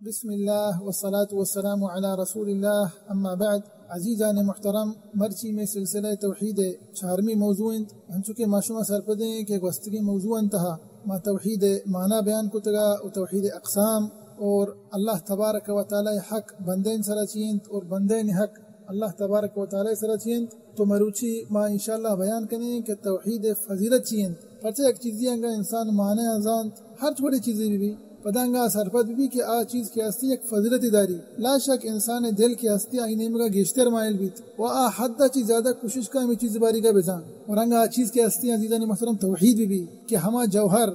بسم اللہ والصلاة والسلام علی رسول اللہ، اما بعد۔ عزیزان محترم، مرچی میں سلسلہ توحید چارمی موضوع انت۔ ہنچو کہ ما شما سرپدیں کہ گوستگیں موضوع انتہا ما توحید معنی بیان کتگا و توحید اقسام اور اللہ تبارک و تعالی حق بندین سرا چی انت اور بندین حق اللہ تبارک و تعالی سرا چی انت۔ تو مروچی ما انشاءاللہ بیان کنیں کہ توحید فضیلت چی انت۔ پرچہ یک چیزی انگا انسان معنی زانت، ہر وڑیں چیزی بی بی، پدا انگا سرپد بی کہ آ چیز کہ ہستی یک فضیلت داری۔ لا شک انسان دل کہ ہستی آئی نیمگا گیشتر مائل بیت و آ حد چی زیادہ کوشش کا ہمیں چیز باریگا بزان۔ اور انگا آ چیز کہ ہستی عزیزان محترم توحید بی بی کہ ہما جوہر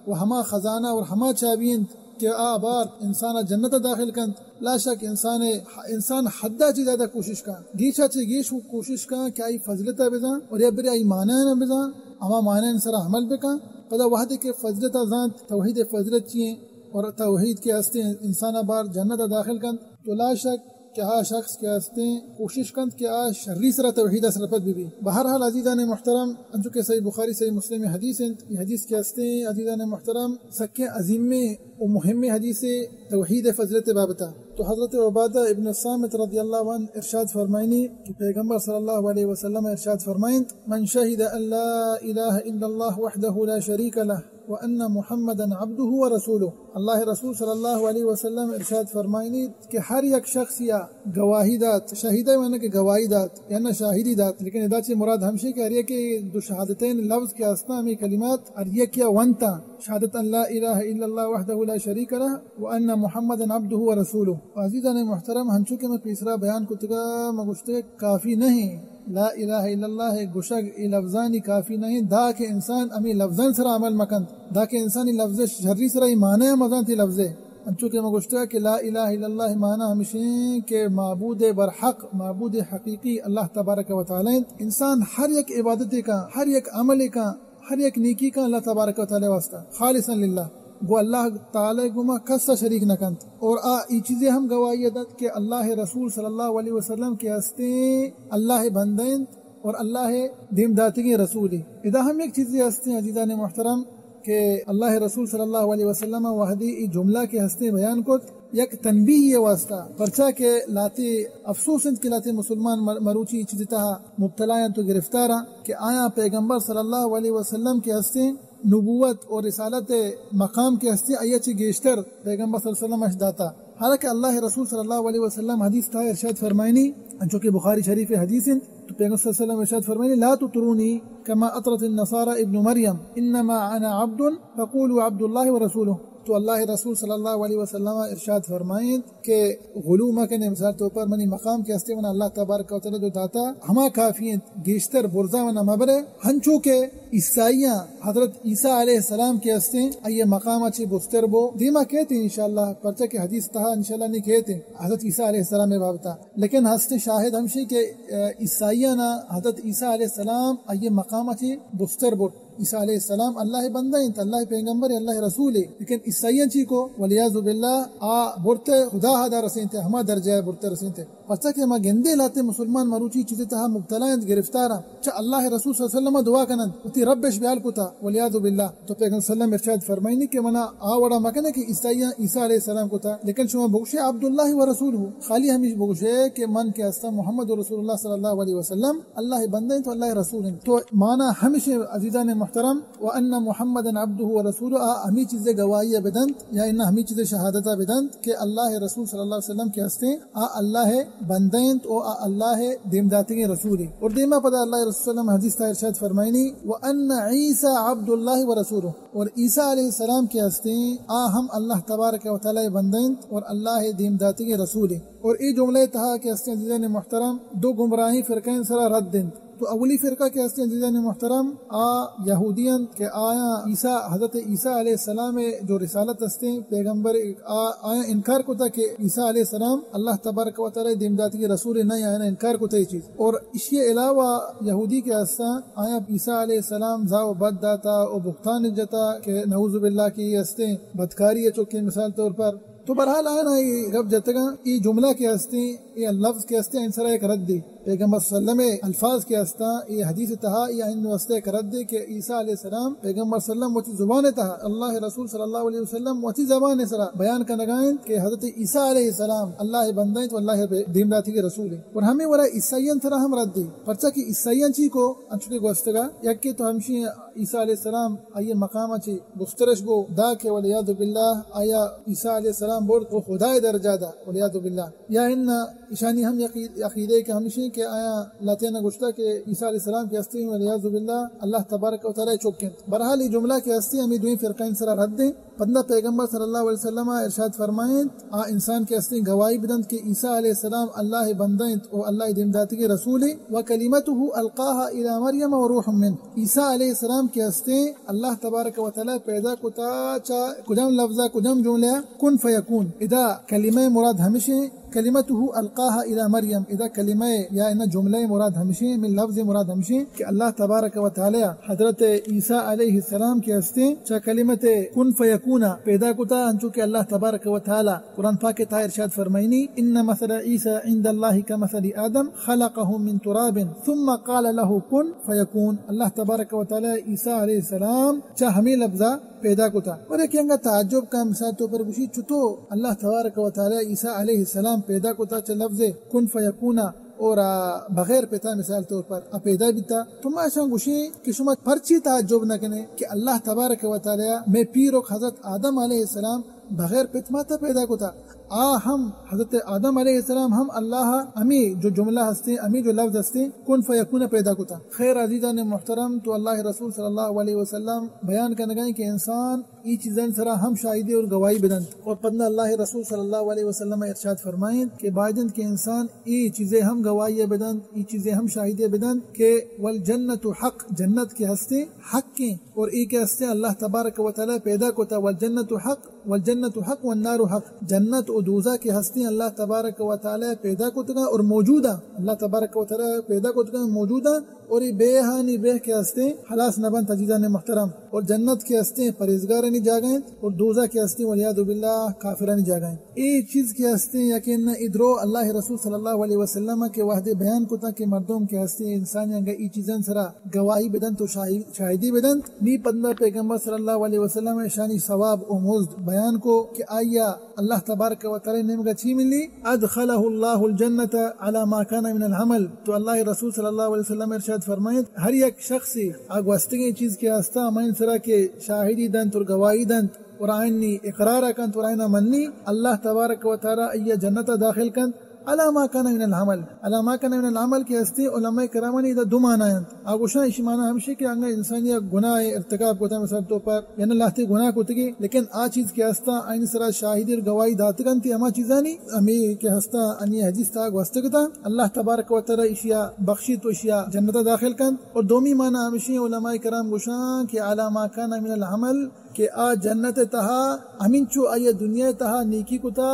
و ہما خزانہ اور ہما چابی انت کہ آ بار انسان جنت داخل کنت۔ لا شک انسان، انسان حدا چی زیادہ کوشش کن، گیشا چی گیش و کوشش کن کہ آئی فضیلتا بزان اور یا برے آئی معنی نہ بزان، ہما معنی سرا عمل بکن۔ پدا وحدے کہ فضیلتا زانت، توحید فضیلت چی ہیں اور توحید کے ہستے انسان بار جنت داخل کنت، تو لا شک کہ آ شخص کہ ہستیں کوشش کنت کہ آ شری سرا توحید سرپد بی بی۔ بہرحال عزیزان محترم، انچو کہ صحیح بخاری صحیح مسلم حدیث انت، یہ حدیث کہ ہستیں عزیزان محترم سکیں عظیم و مہم حدیث توحید فضیلت بابتا۔ تو حضرت عبادہ ابن الصامت رضی اللہ عنہ ارشاد فرمائنی کہ پیغمبر صلی اللہ علیہ وسلم ارشاد فرمائنت، من شهد ان لا اله الا الله وحده لا شريك له وان محمدا عبده ورسوله۔ اللہ رسول صلی اللہ علیہ وسلم ارشاد فرمائنی کہ ہر یک شخص یا گواہی دات، شہیدہ معنی کہ گواہی دات یا نہ شاہدی دات، لیکن ادا چی مراد ہمشی کہ ہر یک دو شہادتین لفظ کہ ہستاں ہمیں کلمات ہر یک یا ونتا، شہادت ان لا الہ الا اللہ وحدہ لا شریک لہ وان محمدا عبدہ ورسولہ۔ عزیزان محترم، ہنچو کہ میں پیسرا بیان کتگا، میں گوشتے کافی نہیں، لا الہ الا اللہ گوشگ ای لفظانی کافی نہیں، دا کہ انسان ہمیں لفظان سرا عمل مکنت، دا کہ انسانی لفظ شری سرا ای معنی مزانت ای لفظ۔ انچو کہ ما گوشتگ کہ لا الہ الا اللہ معنی ہمشیں کہ معبود برحق، معبود حقیقی اللہ تبارک و تعالی انت۔ انسان ہر یک عبادتے کا، ہر یک عملے کا، ہر یک نیکی کا اللہ تبارک و تعالی واسطہ خالصا للہ، گو اللہ تعالی گما کس شریک نہ کنت۔ اور آ ای چیزیں ہم گواہی دات کہ اللہ رسول صلی اللہ علیہ وسلم کے ہستے اللہ بندہ انت اور اللہ دیم داتگیں رسولے۔ ادا ہم یک چیزے ہستیں عزیزان محترم کہ اللہ رسول صلی اللہ علیہ وسلم وحدی ای جملہ کے ہستیں بیان کت یک تنبیہ یہ واسطہ، پرچا کہ لاتے افسوس انت کہ لاتے مسلمان مر-، مروچی چیز تہا مبتلا انت و گرفتار انت کہ آیا پیغمبر صلی اللہ علیہ وسلم کے ہستیں نبوت اور رسالت مقام کے ہستیں آیا چی گیشتر پیغمبر صلی اللہ علیہ وسلم اش داتا۔ حالانکہ اللہ رسول صلی اللہ علیہ وسلم حدیث تہا ارشاد فرمائنی، انچو کہ بخاری شریف حدیث انت، تو پیغمبر صلی اللہ علیہ وسلم ارشاد فرمائنی، لا تطرونی کما اطرت النصارى ابن مریم، انما انا عبد فقولوا عبد اللہ ورسولہ۔ تو اللہ رسول صلی اللہ علیہ وسلم ارشاد فرمائنت کہ غلو مکنے، مثال طور پر منی مقام کے ہستے منا اللہ تبارک و تعالی جو داتا ہما کافی انت، گیشتر برزا منا مبرے، ہنچو کہ عیسائیاں حضرت عیسیٰ علیہ السلام کے ہستیں، آئی مقام چی بستر بو۔ دیما کہتے ہیں انشاءاللہ، پرچہ کہ حدیث تہا انشاءاللہ نہیں کہتے ہیں حضرت عیسیٰ علیہ السلام بابتا۔ لیکن ہستیں شاہد ہمشی کہ، آ، عیسائیاں حضرت عیسیٰ علیہ السلام آئی مقام چی بستر بو۔ عیسیٰ علیہ السلام اللہ بندہ انت، اللہ پیغمبر، اللہ رسول ہے۔ لیکن عیسائیاں چی کو؟ والعیاذ باللہ، آ برتے خدا ہدا رسینتے، ہما درجہ برتے رسینتے۔ پرچا کہ ما گندے لاتے مسلمان مروچی چیزے تہا مبتلا انت، گرفتار انت۔ چہ اللہ رسول صلی اللہ علیہ وسلم دعا کننت، وتی ربش بیال کتا، والعیاذ باللہ۔ تو پیغمبر صلی اللہ علیہ وسلم ارشاد فرمائنی کہ منا آ وڑا مکنے کہ عیسائیاں عیسیٰ علیہ السلام کتا، لیکن شما بگوشے عبد اللہ و رسولہ، خالی ہمیش بگوشے کہ من کہ ہستاں محمد رسول اللہ صلی اللہ علیہ وسلم، اللہ بندہ انت و اللہ رسول انت۔ تو مانا ہمیش عزیزان محترم، وان محمدا عبدہ و رسولہ، آ ہمی چیزے گواہی بدنت یا اناں ہمی چیزے شہادت بدنت کہ اللہ رسول صلی اللہ علیہ وسلم کہ ہستیں، آ اللہ بندہ انت و آ اللہ دیم داتگیں رسولے۔ اور دیما پدا اللہ رسول صلی اللہ علیہ وسلم حدیث تہا ارشاد فرمائنی، وان عیسیٰ عبد اللہ و رسولہ، اور عیسیٰ علیہ السلام کہ ہستیں، آ ہم اللہ تبارک و تعالی بندہ انت اور اللہ دیم داتگیں رسولے۔ اور ای جملہ تہا کہ ہستیں عزیزان محترم، دو گمراہیں فرقہ سرا رد انت۔ تو اولی فرقہ کہ ہستیں عزیزان محترم، آ یہودی انت کہ آیاں عیسیٰ، حضرت عیسیٰ علیہ السلام جو رسالت ہستیں، پیغمبر، آ، آیاں انکار کتا کہ عیسیٰ علیہ السلام اللہ تبارک و تعالی دیم داتگیں رسول نہ، آیاں انکار کتا یہ چیز۔ اور اشی علاوہ یہودی کہ ہستاں، آیاں عیسیٰ علیہ السلام زاہ و بد داتا و بہتان جتا کہ نعوذ باللہ کہ یہ ہستیں بدکاری ہے چکے مثال طور پر۔ تو بہرحال آیاں یہ گپ جتگاں، یہ جملہ کہ ہستیں، یہ لفظ کہ ہستیں، ان سرا ایک رد دی۔ پیغمبر صلی اللہ علیہ وسلم الفاظ کہ ہستاں، اے حدیث تہا یا ہند واسطے کرد دے کہ عیسیٰ علیہ السلام پیغمبر صلی اللہ علیہ وسلم وتی زبان تہا، اللہ رسول صلی اللہ علیہ وسلم وتی زبان سرا بیان کنگا انت کہ حضرت عیسیٰ علیہ السلام اللہ بندہ انت و اللہ دیم داتی کے رسول انت۔ اور ہمیں ورا عیسائیان سرا ہم رد دے، پرچا کہ عیسائیان چی کو انچو کہ گوستگا، یک کہ تو ہمشی عیسیٰ علیہ السلام آئی مقام چی گسترش بو، دا کہ والعیاذ باللہ آیا عیسیٰ علیہ السلام برد و خدای درجہ دا، والعیاذ باللہ۔ یا انا اشانی ہم یقی-، عقیدے کہ ہمشی کہ آیا لاتیانا گشتا کہ عیسیٰ علیہ السلام کہ ہستی والعیاذ باللہ اللہ تبارک و تعالی چک انت۔ بہرحال یہ جملہ کہ ہستی ہمیں دوئیں فرقین سرا رد دیں۔ پدا پیغمبر صلی اللہ علیہ وسلم ارشاد فرمائنت، آ انسان کہ ہستیں گواہی بدنت کہ عیسیٰ علیہ السلام اللہ بندہ انت و اللہ دیم داتگیں رسول انت، وکلمته القاها الی مریم وروح منه۔ عیسیٰ علیہ السلام کہ ہستیں اللہ تبارک و تعالی پیدا کتا چا کجام لفظا، کجام جملہ؟ کن فیکون۔ ادا کلمہ مراد ہمشیں، کلمته القاها الی مریم، ادا کلمہ یا انا جملہ مراد ہمشیں، من لفظ مراد ہمشیں کہ اللہ تبارک و تعالی حضرت عیسیٰ علیہ السلام کہ ہستیں چا کلمت کن فیکون پیدا کتا، انچو کہ اللہ تبارک و تعالی قرآن پاک تہا ارشاد فرمائنی، ان مثل عیسیٰ عند اللہ کمثل آدم خلقه من تراب ثم قال له کن فیکون۔ اللہ تبارک و تعالی عیسیٰ علیہ السلام چا ہمیں لفظا پیدا کتا۔ اور ایک انگا تعجب کا مثال تو پر گوشی، چطو اللہ تبارک و تعالی عیسیٰ علیہ السلام پیدا کتا چا لفظ کن فیکون اور آ، بغیر پتا مثال طور پر آ پیدا بیتا۔ تو ما اشان گوشیں کہ شما پرچی تعجب نہ کنے کہ اللہ تبارک و تعالی میں پیرک حضرت آدم علیہ السلام بغیر پت ماتا پیدا کتا۔ آ ہم حضرت آدم علیہ السلام ہم اللہ ہمیں جو جملہ ہستے، ہمیں جو لفظ ہستے، کن فیکون پیدا کتا۔ خیر عزیزان محترم، تو اللہ رسول صلی اللہ علیہ وسلم بیان کنگائیں کہ انسان ای چیزان سرا ہم شاہدی اور گواہی بدنت۔ اور پدا اللہ رسول صلی اللہ علیہ وسلم ارشاد فرمائیں کہ باید انت کہ انسان ای چیزیں ہم گواہی بدنت، ای چیزیں ہم شاہدی بدنت کہ والجنت حق، جنت کے ہستے حق ہیں، اور ای کے ہستے اللہ تبارک و تعالی پیدا کتا، والجنت حق، والجنت حق والنار حق، جنت و دوزہ کے ہستے اللہ تبارک و تعالی پیدا کتگا اور موجودا، اللہ تبارک و تعالی پیدا کتگا موجودا، اور ای بے ہانی بے کے ہستے خلاص نہ بنت۔ عزیزان محترم، اور جنت کے ہستے پرہیزگارانی جاگہ انت اور دوزہ کے ہستے والعیاذ باللہ کافرانی جاگہ انت۔ ای چیز کے ہستے یقین نہ ادرو اللہ رسول صلی اللہ علیہ وسلم کے وحدے بیان کتا کہ مردم کے ہستے انسانی انگا ای چیزن سرا گواہی بدنت و شاہی-، شاہدی بدنت۔ نی پدا پیغمبر صلی اللہ علیہ وسلم اشانی ثواب و مزد بیان کو کہ آیا اللہ تبارک و تعالی نیمگا چی ملی؟ ادخلہ اللہ الجنت علی ما کان من العمل۔ تو اللہ رسول صلی اللہ علیہ وسلم ارشاد فرمائیت، ہر یک شخصی آ گوستگیں چیز کے ہستا ہمائن سرا کہ شاہدی دنت اور گواہی دنت اور آئینی اقرار کنت اور آئینا منی، اللہ تبارک و تعالی ای جنت داخل کنت۔ علی ما کان من العمل، علی ما کان من العمل کہ ہستے علماء کرامانی ادا دو معنی انت۔ آ گوشاں اشی معنی ہمشی کہ انگا انسانی یک گناہ ارتکاب کتا مثال طور پر، یعنی لہتے گناہ کتگی، لیکن آ چیز کہ ہستا آئین سرا شاہدی اور گواہی داتگنتی ہما چیزانی ہمیں کہ ہستا انی حدیث تا گوستگتا، اللہ تبارک و تعالی اشیا بخشیت و اشیا جنت داخل کنت۔ اور دومی معنی ہمشی علماء کرام گوشاں کہ علی ما کان من العمل کہ آ جنت تہا ہمینچو آئی دنیا تہا نیکی کتا،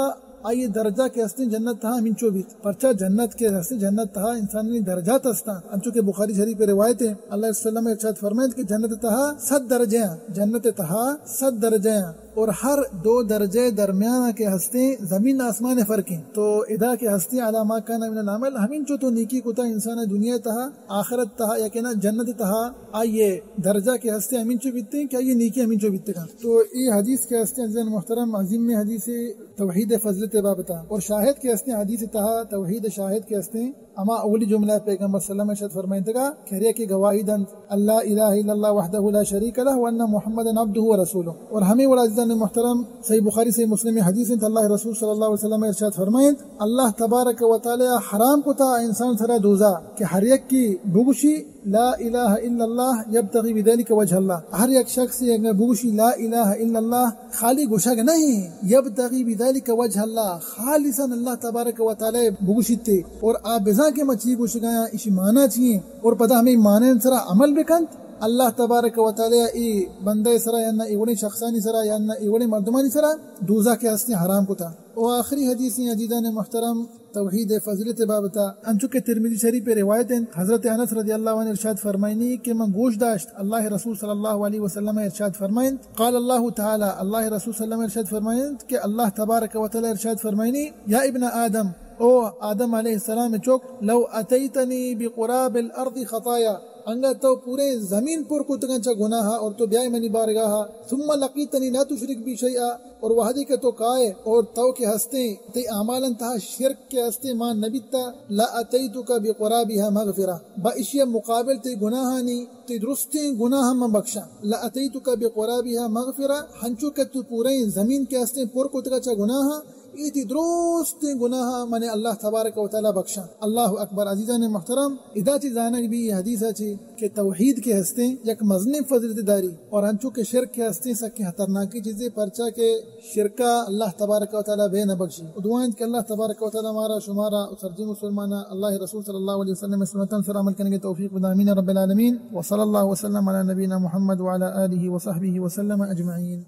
آئی درجہ کہ ہستیں جنت تہا ہمینچو بیت۔ پرچا جنت کہ ہستیں جنت تہا انسانی درجات ہستاں۔ انچو کہ بخاری شریف روایت ہے، اللہ علیہ وسلم ارشاد فرمائیت کہ جنت تہا صد درجہ ہیں، جنت تہا صد درجہ ہیں، اور ہر دو درجہ درمیان کہ ہستیں زمین آسمان فرق ہیں۔ تو ادا کہ ہستیں علی ما کان من العمل، ہمینچو تو نیکی کتا انسان دنیا تہا، آخرت تہا یا کہ نا جنت تہا آئی درجہ کہ ہستے ہمینچو بیتے کہ آئی نیکی ہمینچو بیتے کن۔ تو ای حدیث کہ ہستے عزیزان محترم عظیم حدیث توحید فضلت بابتا اور شاہد کہ ہستے حدیث تہا توحید شاہد کہ ہستے اما اولی جملہ پیغمبر صلی اللہ علیہ وسلم ارشاد فرمائیتگا کہ ہر یکے گواہی دنت اللہ الہ الا اللہ وحدہ لا شریک لہ وان محمدا عبدہ و رسولہ۔ اور ہمیں وڑا عزیزان محترم صحیح بخاری صحیح مسلم حدیث انت، اللہ رسول صلی اللہ علیہ وسلم ارشاد فرمائیت، اللہ تبارک و تعالی حرام کتا انسان سرا دوزا کہ ہر یک کی بگوشی لا الہ الا اللہ یبتغی بذلک وجہ اللہ۔ ہر یک شخص اگر بگوشی لا الہ الا اللہ خالی گوشگ نہیں، یبتغی بذلک وجہ اللہ، خالصاً اللہ تبارک و تعالی بگوشیتے۔ اور آ بزاں کہ ما چی گوشگایا، اشی معنی چی ہیں، اور پدا ہمیں معنی سرا عمل بکنت، اللہ تبارک و تعالی ای بندہ سرا یا نہ ای وڑیں شخصانی سرا یا نہ ای وڑیں مردمانی سرا دوزہ کے ہستے حرام کتا۔ و آخری حدیث ایں عزیزان محترم، توحید فضیلت بابتا، انچو کہ ترمذی شریف روایت انت، حضرت انس رضی اللہ عنہ ارشاد فرمائنی کہ من گوش داشت اللہ رسول صلی اللہ علیہ وسلم ارشاد فرمائنت، قال اللہ تعالی، اللہ رسول صلی اللہ علیہ وسلم ارشاد فرمائنت کہ اللہ تبارک و تعالی ارشاد فرمائنی، یا ابن آدم، او آدم علیہ السلام چک، لو اتیتنی بقراب الارض خطایا، انگا تو پورے زمین پر کتگاں چہ گناہ اور تو بیائے منی بارگاہ، ثم لقیتنی لا تشرک بی شیئا، اور وہدے کہ تو کائے اور تو کہ ہستیں تئی اعمالاں تہا شرک کہ ہستیں مان نبیتا، لا اتیتک بقرابها مغفرہ، با اشی مقابل تئی گناہانی، تئی درستیں گناہ من بخشاں، لا اتیتک بقرابها مغفرہ، ہنچو کہ تو پورے زمین کہ ہستیں پر کتگا چہ گناہ، اے تئی درستیں گناہ من اللہ تبارک و تعالی بخشاں۔ اللہ اکبر۔ عزیزان محترم، ادا چی زانگ بی اے حدیثا چی کہ توحید کہ ہستیں یک مزنیں فضیلت داری اور انچو کہ شرک کہ ہستیں سکیں خطرناکیں چیزے، پرچا کہ شرکا اللہ تبارک و تعالی بے نہ بخشی۔ و دعا انت کہ اللہ تبارک و تعالی مارا شمارا و سرجمیں مسلمانا اللہ رسول صلی اللہ علیہ وسلم سنتاں سر عمل کنگے توفیق بدا۔ آمین رب العالمین۔ وصلی اللہ وسلم علی نبینا محمد وعلی آلہ وصحبہ وسلم اجمعین۔